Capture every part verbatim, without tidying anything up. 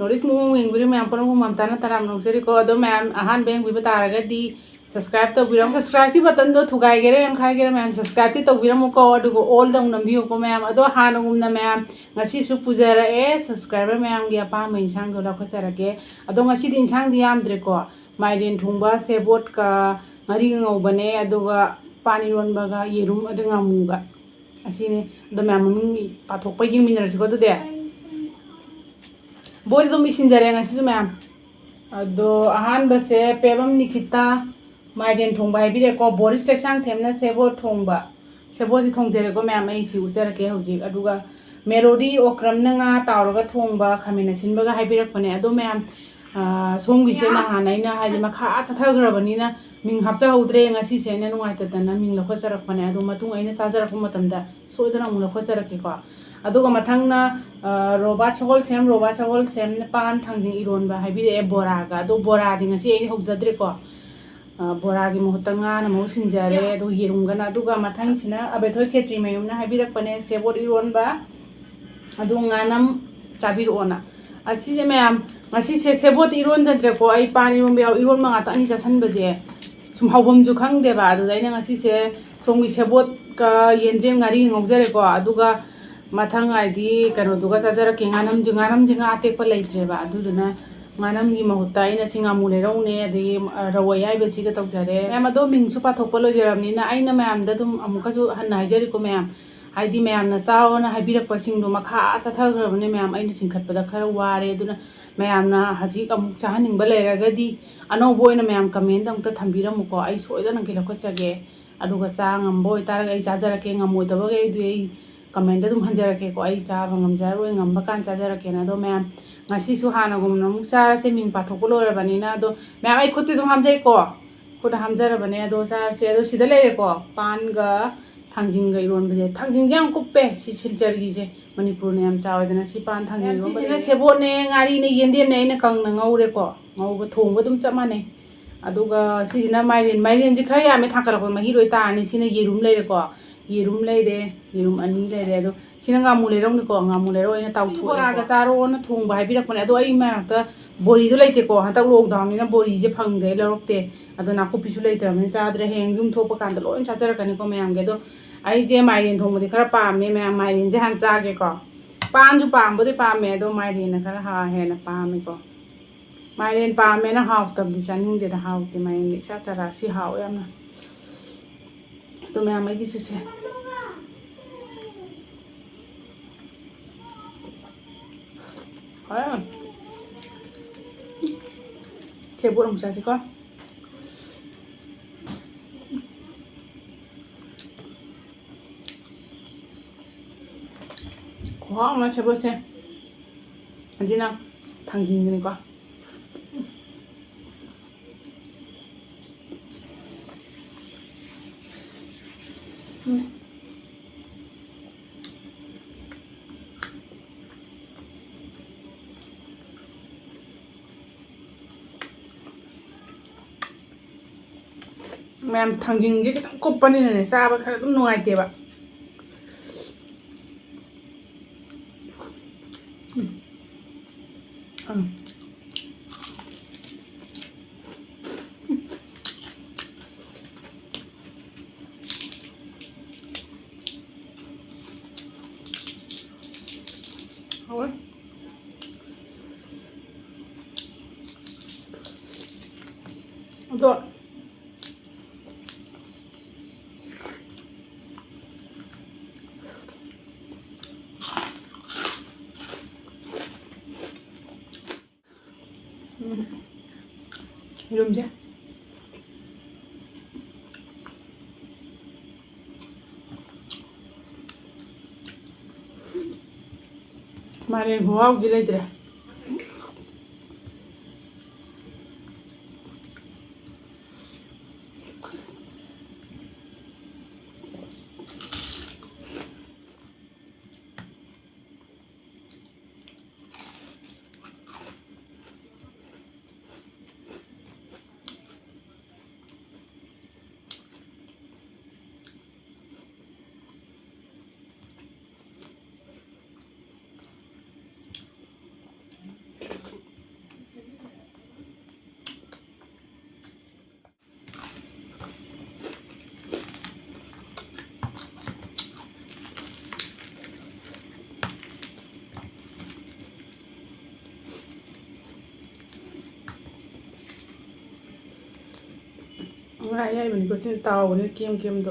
North east ꯃꯑꯣꯡ ꯌꯦꯡꯕꯤꯔꯤ ꯃꯌꯥꯝ ꯄꯨꯝꯅꯃꯛꯄꯨ ꯃꯝꯇꯥꯅ ꯇꯔꯥꯝꯅ ꯑꯣꯛꯆꯔꯤꯀꯣ꯫ ꯑꯗꯣ ꯃꯌꯥꯝ ꯑꯍꯥꯟꯕ ꯌꯦꯡꯕꯤꯕ ꯇꯥꯔꯒꯗꯤ subscribe ꯇꯧꯕꯤꯔꯝꯃꯨ꯫ Subscribe ꯀꯤ button ꯗꯣ ꯊꯨꯒꯥꯏꯒꯦꯔꯥ ꯌꯥꯝꯈꯥꯏꯒꯦꯔꯥ ꯃꯌꯥꯝ subscribe ꯇꯤ ꯇꯧꯕꯤꯔꯝꯃꯨꯀꯣ꯫ ꯑꯗꯨꯒ all ꯗ ꯑꯃꯨꯛ ꯅꯝꯕꯤꯌꯨꯀꯣ ꯃꯌꯥꯝ꯫ ꯑꯗꯣ ꯍꯥꯟꯅꯒꯨꯝꯅ ꯃꯌꯥꯝ ꯉꯁꯤꯁꯨ ꯄꯨꯖꯔꯛꯑꯦ, subscriber ꯃꯌꯥꯝꯒꯤ ꯑꯄꯥꯝꯕ ꯏꯟꯁꯥꯡꯗꯣ ꯂꯧꯈꯠꯆꯔꯛꯀꯦ꯫ ꯑꯗꯣ ꯉꯁꯤꯗꯤ ꯏꯟꯁꯥꯡꯗꯤ ꯌꯥꯝꯗ꯭ꯔꯦꯀꯣ, ꯃꯥꯏꯔꯦꯟ ꯊꯣꯡꯕ, ꯁꯦꯕꯣꯠꯀ ꯉꯥꯔꯤ ꯉꯧꯕꯅꯦ, ꯑꯗꯨꯒ ꯄꯥꯟ ꯏꯔꯣꯟꯕꯒ ꯌꯦꯔꯨꯝ ꯑꯗꯨ ꯉꯥꯃꯨꯒ, ꯑꯁꯤꯅꯤ꯫ ꯑꯗꯣ ꯃꯌꯥꯝ ꯃꯃꯤꯡ ꯄꯥꯊꯣꯛꯄ ꯌꯦꯡꯃꯤꯟꯅꯔꯁꯤꯀꯣ ꯑꯗꯨꯗꯤ꯫ ꯕꯣꯏꯗ ꯑꯗꯨꯝ ꯏꯁꯤꯟꯖꯔꯦ ꯉꯁꯤꯁꯨ ꯃꯌꯥꯝ꯫ ꯑꯗꯣ ꯑꯍꯥꯟꯕꯁꯦ ꯄꯦꯕꯝ ꯅꯤꯈꯤꯇꯥ ꯃꯥꯏꯔꯦꯟ ꯊꯣꯡꯕ ꯍꯥꯏꯕꯤꯔꯦꯀꯣ꯫ ꯕꯣꯔꯤꯁ ꯂꯩꯁꯥꯡꯊꯦꯝꯅ ꯁꯦꯕꯣꯠ ꯊꯣꯡꯕ꯫ ꯁꯦꯕꯣꯠꯁꯤ ꯊꯣꯡꯖꯔꯦꯀꯣ ꯃꯌꯥꯝ, ꯑꯩ ꯁꯤ ꯎꯠꯆꯔꯛꯀꯦ ꯍꯧꯖꯤꯛ꯫ ꯑꯗꯨꯒ ꯃꯦꯂꯣꯗꯤ ꯑꯣꯀ꯭ꯔꯝꯅ ꯉꯥ ꯇꯥꯎꯔꯒ ꯊꯣꯡꯕ ꯈꯥꯃꯦꯟ ꯑꯁꯤꯟꯕꯒ ꯍꯥꯏꯕꯤꯔꯛꯄꯅꯦ꯫ ꯑꯗꯣ ꯃꯌꯥꯝ, ꯑ, ꯁꯣꯝꯒꯤꯁꯦ ꯅꯍꯥꯟ ꯑꯩꯅ ꯍꯥꯏꯗꯤ ꯃꯈꯥ ꯑꯥ ꯆꯠꯊꯈ꯭ꯔꯕꯅꯤꯅ ꯃꯤꯡ ꯍꯥꯞꯆꯍꯧꯗ꯭ꯔꯦ꯫ ꯉꯁꯤꯁꯦ ꯑꯩꯅ ꯅꯨꯡꯉꯥꯏꯇꯗꯅ ꯃꯤꯡ ꯂꯧꯈꯠꯆꯔꯛꯄꯅꯦ꯫ ꯑꯗꯣ ꯃꯇꯨꯡ ꯑꯩꯅ ꯆꯥꯖꯔꯛꯄ ꯃꯇꯝꯗ ꯁꯣꯏꯗꯅ ꯑꯃꯨꯛ ꯂꯧꯈꯠꯆꯔꯛꯀꯦꯀꯣ꯫ ꯑꯗꯨꯒ ꯃꯊꯪꯅ, ꯑ, ꯔꯣꯕꯥꯔꯠ ꯁꯒꯣꯜꯁꯦꯝ, ꯔꯣꯕꯥꯔꯠ ꯁꯒꯣꯜꯁꯦꯝꯅ ꯄꯥꯟ ꯊꯥꯡꯖꯤꯡ ꯏꯔꯣꯟꯕ ꯍꯥꯏꯕꯤꯔꯛꯑꯦ ꯕꯣꯔꯥꯒ꯫ ꯑꯗꯣ ꯕꯣꯔꯥꯗꯤ ꯉꯁꯤ ꯑꯩ ꯍꯧꯖꯗ꯭ꯔꯦꯀꯣ꯫ ꯑ, ꯕꯣꯔꯥꯒꯤ ꯃꯍꯨꯠꯇ ꯉꯥꯅ ꯃꯍꯨꯠ ꯁꯤꯟꯖꯔꯦ, ꯑꯗꯨꯒ ꯌꯦꯔꯨꯝꯒꯅ꯫ ꯑꯗꯨꯒ ꯃꯊꯪꯁꯤꯅ ꯑꯕꯦꯊꯣꯏ ꯈꯦꯇ꯭ꯔꯤꯃꯌꯨꯝꯅ ꯍꯥꯏꯕꯤꯔꯛꯄꯅꯦ, ꯁꯦꯕꯣꯠ ꯏꯔꯣꯟꯕ, ꯑꯗꯨ ꯉꯥꯅꯝ ꯆꯥꯕꯤꯔꯛꯑꯣꯅ꯫ ꯑꯁꯤꯁꯦ ꯃꯌꯥꯝ, ꯉꯁꯤꯁꯦ ꯁꯦꯕꯣꯠ ꯏꯔꯣꯟꯖꯗ꯭ꯔꯦꯀꯣ, ꯑꯩ ꯄꯥꯟ ꯏꯔꯣꯟꯕ ꯌꯥꯎ, ꯏꯔꯣꯟꯕ ꯉꯥꯛꯇ ꯑꯅꯤ ꯆꯥꯁꯟꯕꯁꯦ ꯁꯨꯝ ꯍꯧꯐꯝꯁꯨ ꯈꯪꯗꯦꯕ꯫ ꯑꯗꯨꯗ ꯑꯩꯅ ꯉꯁꯤꯁꯦ ꯁꯣꯝꯒꯤ ꯁꯦꯕꯣꯠꯀ ꯌꯦꯟꯗ꯭ꯔꯦꯝ ꯉꯥꯔꯤ ꯉꯧꯖꯔꯦꯀꯣ, ꯑꯗꯨꯒ ꯃꯊꯪ ꯍꯥꯏꯗꯤ ꯀꯩꯅꯣꯗꯨꯒ ꯆꯥꯖꯔꯛꯀꯦ, ꯉꯥꯅꯝꯁꯦ, ꯉꯥꯅꯝꯁꯦ ꯉꯥ ꯑꯇꯦꯛꯄ ꯂꯩꯇ꯭ꯔꯦꯕ, ꯑꯗꯨꯗꯨꯅ ꯉꯥꯅꯝꯒꯤ ꯃꯍꯨꯠꯇ ꯑꯩꯅ ꯁꯤ ꯉꯥꯃꯨ ꯂꯩꯔꯧꯅꯦ, ꯑꯗꯒꯤ, ꯑ, ꯔꯧ ꯑꯌꯥꯏꯕꯁꯤꯒ ꯇꯧꯖꯔꯦ꯫ ꯃꯌꯥꯝ ꯑꯗꯣ ꯃꯤꯡꯁꯨ ꯄꯥꯊꯣꯛꯄ ꯂꯣꯏꯖꯔꯕꯅꯤꯅ ꯑꯩꯅ ꯃꯌꯥꯝꯗ ꯑꯗꯨꯝ ꯑꯃꯨꯛꯀꯁꯨ ꯍꯟꯅ ꯍꯥꯏꯖꯔꯤꯀꯣ ꯃꯌꯥꯝ, ꯍꯥꯏꯗꯤ ꯃꯌꯥꯝꯅ ꯆꯥꯎꯑꯣꯅ ꯍꯥꯏꯕꯤꯔꯛꯄꯁꯤꯡꯗꯣ ꯃꯈꯥ ꯑꯥ ꯆꯠꯊꯈ꯭ꯔꯕꯅꯦ ꯃꯌꯥꯝ, ꯑꯩꯅ ꯆꯤꯡꯈꯠꯄꯗ ꯈꯔ ꯋꯥꯔꯦ꯫ ꯑꯗꯨꯅ ꯃꯌꯥꯝꯅ ꯍꯧꯖꯤꯛ ꯑꯃꯨꯛ ꯆꯥꯍꯟꯅꯤꯡꯕ ꯂꯩꯔꯒꯗꯤ ꯑꯅꯧꯕ ꯑꯣꯏꯅ ꯃꯌꯥꯝ comment ꯑꯃꯨꯛꯇ ꯊꯝꯕꯤꯔꯝꯃꯨꯀꯣ, ꯑꯩ ꯁꯣꯏꯗꯅ ꯂꯧꯈꯠꯆꯒꯦ꯫ ꯑꯗꯨꯒ ꯆꯥ ꯉꯝꯕ ꯑꯣꯏꯇꯥꯔꯒꯗꯤ ꯑꯩ ꯆꯥꯖꯔꯛꯀꯦ, ꯉꯝꯃꯣꯏꯗꯕꯈꯩꯗꯨꯗꯤ ꯑꯩ comment ꯑꯗꯨꯝ ꯍꯟꯖꯔꯛꯀꯦꯀꯣ, ꯑꯩ ꯆꯥꯕ ꯉꯝꯖꯔꯔꯣꯏ, ꯉꯝꯕ ꯀꯥꯟ ꯆꯥꯖꯔꯛꯀꯦꯅ꯫ ꯑꯗꯣ ꯃꯌꯥꯝ, ꯉꯁꯤꯁꯨ ꯍꯥꯟꯅꯒꯨꯝꯅ ꯑꯃꯨꯛ ꯆꯥꯔꯁꯦ, ꯃꯤꯡ ꯄꯥꯊꯣꯛꯄ ꯂꯣꯏꯔꯕꯅꯤꯅ꯫ ꯑꯗꯣ ꯃꯌꯥꯝ, ꯑꯩ ꯈꯨꯠꯇꯤ ꯑꯗꯨꯝ ꯍꯥꯝꯖꯩꯀꯣ, ꯈꯨꯠ ꯍꯥꯝꯖꯔꯕꯅꯦ꯫ ꯑꯗꯣ ꯆꯥꯔꯁꯦ꯫ ꯑꯗꯣ ꯁꯤꯗ ꯂꯩꯔꯦꯀꯣ, ꯄꯥꯟꯒ ꯊꯥꯡꯖꯤꯡꯒ ꯏꯔꯣꯟꯕꯁꯦ꯫ ꯊꯥꯡꯖꯤꯡꯁꯦ ꯌꯥꯝ ꯀꯨꯞꯄꯦ ꯁꯤ ꯁꯤꯜꯆꯔꯒꯤꯁꯦ, ꯃꯅꯤꯄꯨꯔꯅ ꯌꯥꯝ ꯆꯥꯎꯋꯦꯗꯅ꯫ ꯁꯤ ꯄꯥꯟ ꯊꯥꯡꯖꯤꯡ ꯏꯔꯣꯟꯕꯁꯦ꯫ ꯁꯤꯁꯤꯅ ꯁꯦꯕꯣꯠꯅꯦ, ꯉꯥꯔꯤꯅꯦ, ꯌꯦꯟꯗꯦꯝꯅꯦ, ꯑꯩꯅ ꯀꯪꯅ ꯉꯧꯔꯦꯀꯣ, ꯉꯧꯕ ꯊꯣꯡꯕ ꯑꯗꯨꯝ ꯆꯞ ꯃꯥꯟꯅꯩ꯫ ꯑꯗꯨꯒ ꯁꯤꯁꯤꯅ ꯃꯥꯏꯔꯦꯟ, ꯃꯥꯏꯔꯦꯟꯁꯦ ꯈꯔ ꯌꯥꯝꯃꯦ, ꯊꯥꯡꯀꯠꯂꯛꯄꯗ ꯃꯍꯤ ꯂꯣꯏ ꯇꯥꯔꯅꯤ꯫ ꯁꯤꯅ ꯌꯦꯔꯨꯝ ꯂꯩꯔꯦꯀꯣ, ꯌꯦꯔꯨꯝ ꯂꯩꯔꯦ, ꯌꯦꯔꯨꯝ ꯑꯅꯤ ꯂꯩꯔꯦ꯫ ꯑꯗꯣ ꯁꯤ ꯁꯤꯅ ꯉꯥꯃꯨ ꯂꯩꯔꯧꯅꯤꯀꯣ, ꯉꯥꯃꯨ ꯂꯩꯔꯧ ꯑꯣꯏꯅ ꯇꯥꯎꯊꯣꯛꯑꯦ꯫ ꯕꯣꯔꯥꯒ ꯆꯥꯔꯣꯅ ꯊꯣꯡꯕ ꯍꯥꯏꯕꯤꯔꯛꯄꯅꯦ, ꯑꯗꯣ ꯑꯩ ꯃꯔꯛꯇ ꯕꯣꯔꯤꯗꯣ ꯂꯩꯇꯦꯀꯣ, ꯍꯟꯗꯛ lockdownꯅꯤꯅ ꯕꯣꯔꯤꯁꯦ ꯐꯪꯗꯦ, ꯑꯩ ꯂꯧꯔꯛꯇꯦ꯫ ꯑꯗꯣ ꯅꯥꯀꯨꯞꯄꯤꯁꯨ ꯂꯩꯇ꯭ꯔꯕꯅꯤꯅ ꯆꯥꯗ꯭ꯔꯦ, ꯍꯌꯦꯡ ꯌꯨꯝ ꯊꯣꯛꯄ ꯀꯥꯟꯗ ꯂꯣꯏ ꯆꯥꯖꯔꯛꯀꯅꯤꯀꯣ ꯃꯌꯥꯝꯒꯤ꯫ ꯑꯗꯣ ꯑꯩꯁꯦ ꯃꯥꯏꯔꯦꯟ ꯊꯣꯡꯕꯗꯤ ꯈꯔ ꯄꯥꯝꯃꯦ ꯃꯌꯥꯝ, ꯃꯥꯏꯔꯦꯟꯁꯦ ꯍꯥꯟꯅ ꯆꯥꯒꯦꯀꯣ꯫ ꯄꯥꯟꯁꯨ ꯄꯥꯝꯕꯨꯗꯤ ꯄꯥꯝꯃꯦ, ꯑꯗꯣ ꯃꯥꯏꯔꯦꯟꯅ ꯈꯔ ꯍꯥ-, ꯍꯦꯟꯅ ꯄꯥꯝꯃꯦꯀꯣ꯫ ꯃꯥꯏꯔꯦꯟ ꯄꯥꯝꯃꯦꯅ ꯍꯥꯎꯇꯕꯗꯤ ꯆꯥꯅꯤꯡꯗꯦꯗ, ꯍꯥꯎꯇꯦ ꯃꯥꯏꯔꯦꯟꯗꯤ ꯏꯆꯥ ꯆꯥꯔꯥ꯫ ꯁꯤ ꯍꯥꯎꯋꯦ ꯌꯥꯝꯅ꯫ ꯑꯗꯣ ꯃꯌꯥꯝ ꯑꯩꯒꯤꯁꯨ ꯁꯦ꯫ ꯍꯣꯔꯦꯟ ꯁꯦꯕꯣꯠ ꯑꯃꯨꯛ ꯆꯥꯁꯤꯀꯣ꯫ ꯈꯨꯍꯥꯎ ꯑꯃ ꯁꯦꯕꯣꯠꯁꯦ꯫ ꯑꯗꯨꯅ ꯊꯥꯡꯖꯤꯡꯗꯨꯅꯤꯀꯣ꯫ ꯎꯝ꯫ ꯃꯌꯥꯝ ꯊꯥꯡꯖꯤꯡꯁꯦ ꯈꯤꯇꯪ ꯀꯨꯞꯄꯅꯤꯅꯅꯦ ꯆꯥꯕ ꯈꯔ ꯑꯗꯨꯝ ꯅꯨꯡꯉꯥꯏꯇꯦꯕ꯫ ꯎꯝ꯫ ꯎꯝ꯫ ꯍꯥꯎꯋꯦ꯫ ꯑꯗꯣ ꯎꯝ꯫ ꯌꯦꯔꯨꯝꯁꯦ꯫ ꯃꯥꯏꯔꯦꯟ ꯈꯨꯍꯥꯎꯗꯤ ꯂꯩꯇ꯭ꯔꯦ꯫ ꯉꯥ ꯑꯌꯥꯏꯕꯅꯤꯀꯣ ꯁꯤꯅ ꯇꯥꯎꯕꯅꯤꯅ ꯀꯦꯝ ꯀꯦꯝꯗꯣ꯫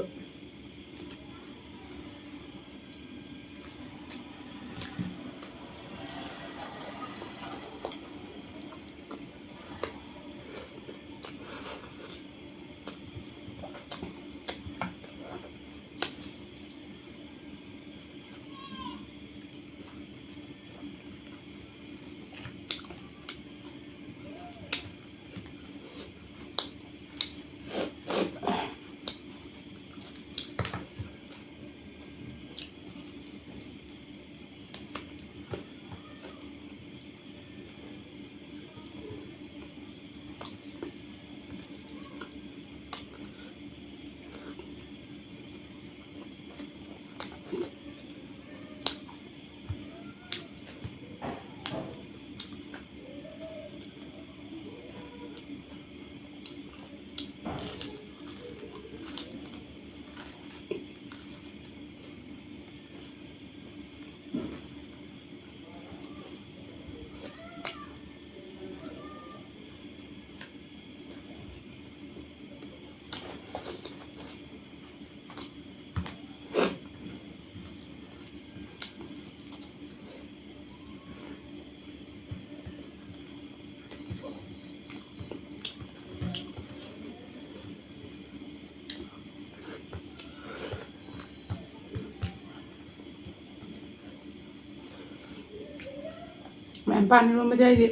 ꯃꯌꯥꯝ ꯄꯥꯟ ꯏꯔꯣꯟꯕꯁꯦ ꯑꯩꯗꯤ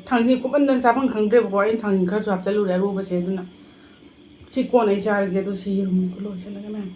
ꯊꯥꯡꯖꯤꯡ ꯀꯨꯞꯃꯟꯗꯅ ꯆꯥꯐꯝ ꯈꯪꯗ꯭ꯔꯦꯕꯀꯣ꯫ ꯑꯩꯅ ꯊꯥꯡꯖꯤꯡ ꯈꯔꯁꯨ ꯍꯥꯞꯆꯜꯂꯨꯔꯦ ꯑꯔꯣꯕꯁꯦ꯫ ꯑꯗꯨꯅ ꯁꯤ ꯀꯣꯟꯅ ꯑꯩ ꯆꯥꯔꯒꯦ꯫ ꯑꯗꯣ ꯁꯤ ꯌꯦꯔꯨꯝ ꯂꯣꯏꯁꯤꯜꯂꯒꯦ ꯃꯌꯥꯝ꯫